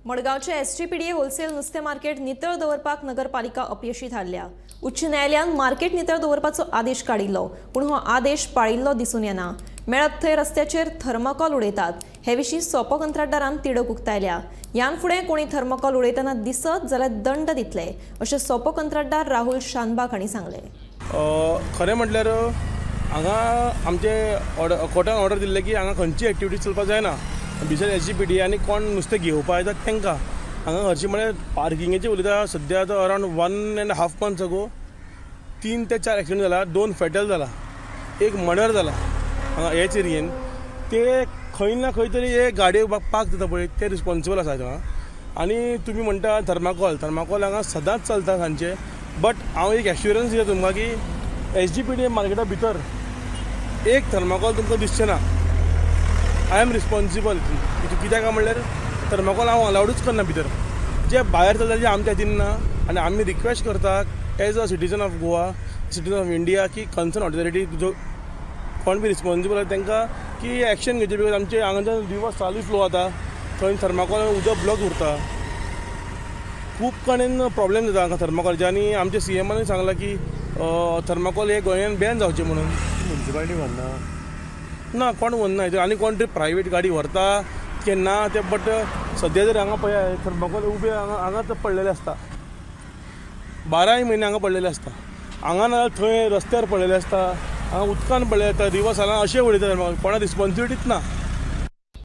मडगांवचे SGPDA wholesale नुस्तें market नितळ दवरपाक नगरपालिका अपयशी थारल्या. उच्च न्यायालयान मार्केट नितळ दवरपाचो आदेश काडिल्लो, पूण हो आदेश पाळिल्लो दिसून येना. मेळत थंय रस्त्याचेर थर्माकोल उडयतात. हे विशीं सोपो कंत्राटदारान तिडक उक्तायल्या. ह्यान फुडें कोणी थर्माकोल उडयतना दिसत जाल्यार दंड दितले, अशें सोपो कंत्राटदार राहुल शानबाग हांणी सांगलें. खरें म्हटल्यार हांगा आमचे कोर्टान ऑर्डर दिल्ले की हांगा खंयची एक्टिविटी चलपाक जायना. बिसायड एसजीपीडी आनी कोण नुस्तें घेवपा येता तांकां हांगा हरशीं म्हळ्यार पार्किंगेचें उलयता. सद्या आतां अरावंड 1.5 months ago 3 ते 4 एक्सिडंट जाला, 2 फेटल जाला, 1 मर्डर जाला हांगा हेच एरियेन. ते खंय ना खंय तरी हे गाडयो पार्क जाता पळय ते रिस्पोन्सिबल आसा हांगा. आनी तुमी म्हणटा थर्माकोल, थर्माकोल हांगा सदांच चलता सांजचे. बट हांव एक एश्युरन्स दिता तुमकां की एसजीपीडी मार्केटा भितर एक थर्माकोल तुमकां दिसचें ना. I am responsible. कित्याक काय म्हणल्यार थर्माकोल हांव अलावडूच करना भितर. जे भायर चलता ते आमच्या हातीन ना. आनी आमी रिक्वेस्ट करता as a citizen of Goa, citizen of India की कन्सर्न ऑथॉरिटी जो कोण बी रिस्पोन्सिबल आसा तांकां की एक्शन घेवचें. Because आमचे हांगाच्यान रिवर चालू फ्लो जाता, थंय थर्माकोल उदक ब्लॉक उरता. खूब कडेन प्रॉब्लेम जाता हांगा थर्माकोलाचे. आनी आमच्या सीएमानूय सांगलां की थर्माकोल हे गोंयान बॅन जावचें म्हणून. म्युनिसिपालिटी व्हरना ना, कोण व्हरना. आनी कोण तरी प्रायवेट गाडी व्हरता की ना ते. बट सद्या जर हांगा पळय थर्माकोल उबे हांगा हांगाच पडलेले आसता, 12 म्हयने हांगा पडलेले आसता. हांगा ना थंय रस्त्यार पडलेले आसता, हांगा उदकान पडलेले आसता, रिवर्स हांगा अशें उडयता थर्माकोल. कोणा रिस्पोन्सिबिलिटीच ना.